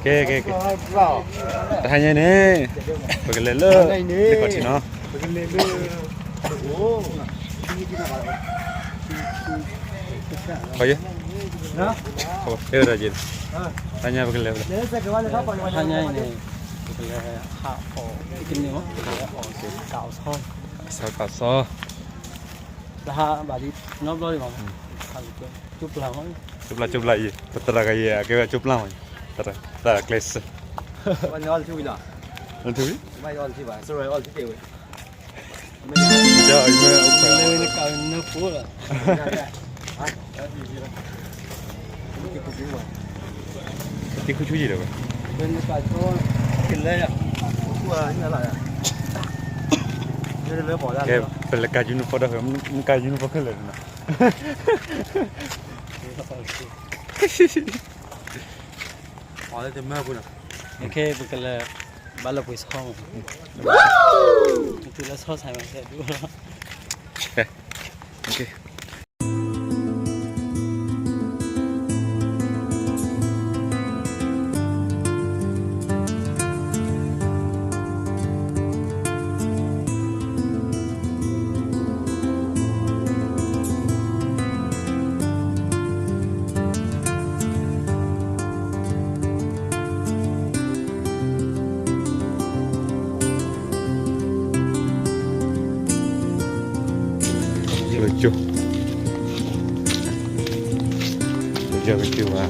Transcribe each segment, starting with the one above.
ကဲ ကဲ ကဲ, တဟါညါန့ၣ် ပကလဲၤလၢ လ့ၣ်ခီၣ်ထံးနီၤ, ခီယဲ, တဟါညါပကလဲၤ, တဟါညါအံၤန့ၣ် ပကလဲၤဟးအီၣ်တန့ၢ်မး, ပကလဲၤဟးအီၣ်တၢ်အီၣ်ဆီ, ကဆီကဆီ တဟါဘၣ်ဒ်နီတဘျီဒံးဘၣ်, ကၠိပျၢ်မး, ကၠိပျၢ် ကၠိပျၢ်အံၤ ပသရၣ်ကယဲၢ် အကဲဝဲကၠိပျၢ်မး, သရၣ်ကျဲးစၢး, အီၣ်လၢထူဝံၤလီၤ, အီၣ်လၢထူဝံၤ, အီၣ်လၢထူဝံၤ, ကၠိအံၤမ့ၢ်အိၣ်ဖှိၣ်လီၤ, တံၤခူဆူယံၤဒီးဝဲ, ကဲ ပလဲၤကၤ uniform ဒီး မ့ၢ်ကၤ uniform ခဲလၢာ်နီၤ, အီၣ်လၢတမၢပူၤနီၤ, ခဲ ပကလဲၤ ဘၣ်လၢပှ့ၤဆီမး, တုၤလၢဆီဆါမး ကဲ ဒူၣ်လီၤ, ကဲ ကၠိ, ကၠိ, ကၠိဘၣ်,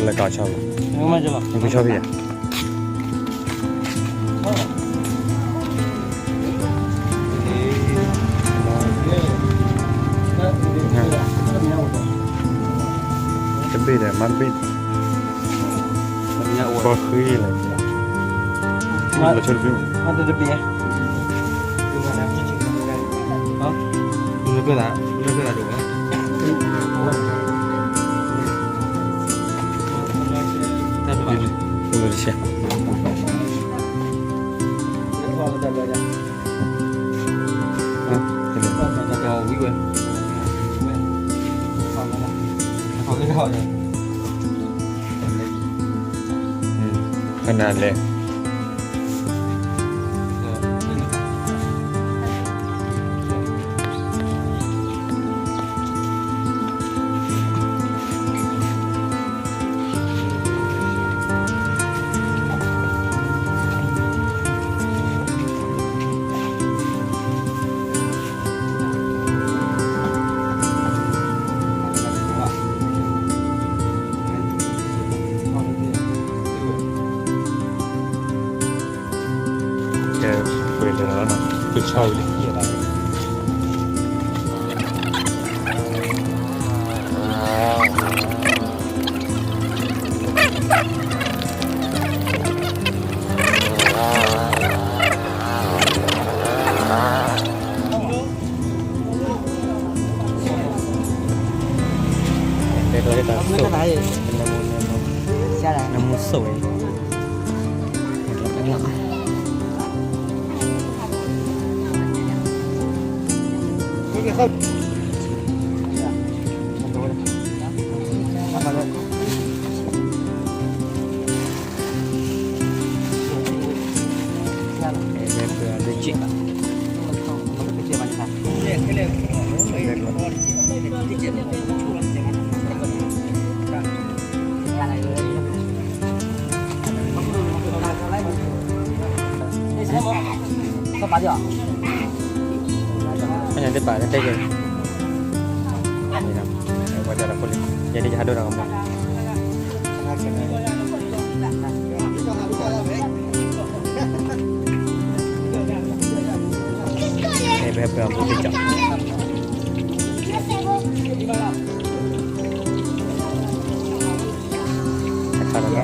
လဲၤကၤဆီ, နကဆီဖဲယၤ တဘ့ၣ်ဒီး မၤတဘ့ၣ်, ဃီဃံလီၤ, မၤတဘ့ၣ်, မၤတဘ့ၣ်, လၢကၢၢ်သး, လၢကၢၢ်သးဒိၣ်ဘၣ်, တၢ်ဘၣ်, တၢ်ဘၣ်, ဝံၤဝဲ, ခနလဲၣ်, ကဲ, ပှဲၤလၢၤလီၤနီၤ, ပဆီဝံၤလံ. တဲဒိးတၢ်စိၣ်, နမူစိၣ်ဝဲ, သ့ၣ်ပာ်လၢတဲက့ၤ, ဝဲဒၣ်လၢဖိလံ, ယဲဒၣ်ယဟးဒိၣ်တၢ်ကမီၤ, ပဟဲပှဲၤအဘူးတကၠီၣ်, အခါတခါ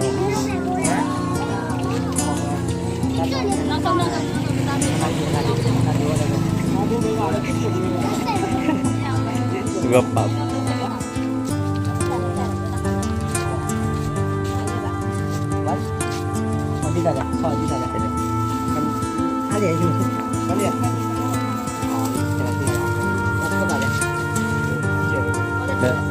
ဂီၤပာ် အ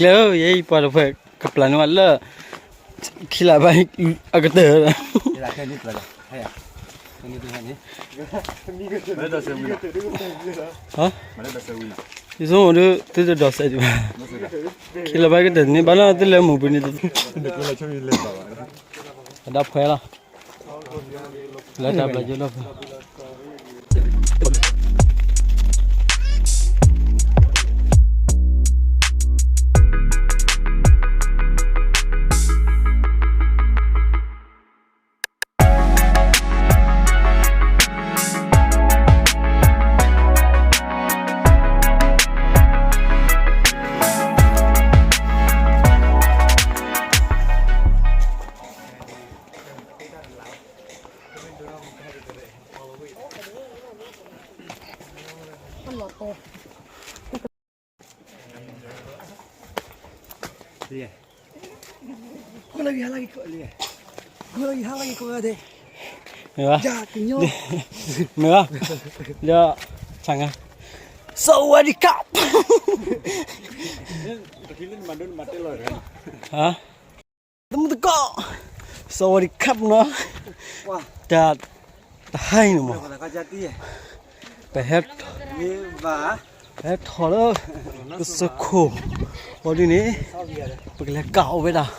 ကျဲဧၢ, ယဲယပှၤတဖၣ် ကပျၢ်န့ၢ်ဝဲလၢ ခံလါဘၣ်အကတၢၢ်, ယဆိကမိၣ်ဒုး သုတဒိးစဲးဒံးဘၣ်, ခံလါဘၣ်ကတၢၢ်န့ၣ် ဘၣ်လၢသုလဲၤမုာ်ဘုန့ၣ်, အဒၣ်ဖှဲလီၤ, လၢတၢ်ဘျၢယိလီၤဖဲ မ့ၢ်ဝဲ, မ့ၢ်ဝဲ, လၢ ဆၣ်ငါ, စဝးဒံခါ, သမုၢ်သကိး, စဝးဒံခါနီၤ, တၢ်, တဟါအံၤန့ၣ်မး, ပဟဲ, ပဟဲထီၣ်လၢ ကစၢၢ်ခိၣ်, အဒ်န့ၣ်, ပကလဲၤကးအီၣ်ဝဲဒၣ်,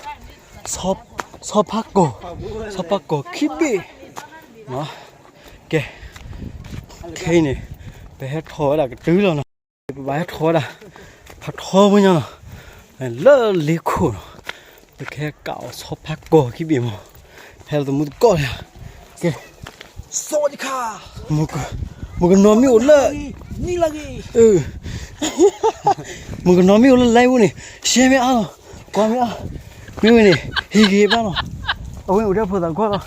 ဆီဖါကီၢ်, ဆီဖါကီၢ်ခံဘ့ၣ်, ကဲ, ခဲအံၤန့ၣ်, ပဟဲထီၣ်ဝဲဒၣ်ကတုၤလီၤနီၤ, ပဘၣ်ဟဲထီၣ်ဝဲဒၣ်, ဖးထီဖိညါနီၤ, လၢလ့ခိၣ်နီၤ, ပကဟဲကးအီၣ်ဆီဖါကီၢ်ခံဘ့ၣ်မး, ဟဲလီၤသမုၢ်သကိးလံ, ကဲ, မုၣ်ကနီၤမ့ၢ်အိၣ်လၢ, မုၣ်ကနီၤမ့ၢ်အိၣ်လၢ live ပူၤန့ၣ်, share မ့ၢ်အါလီၤ, ကွၢ်မ့ၢ်အါ, မ့ၢ်ဝဲန့ၣ်, ဟ့ၣ်ဂ့ၤဘၣ်လီၤ, အဝဲအိၣ်ဒီးဖိသၣ်ခွါလီၤ,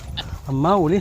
အမါအိၣ်လံ,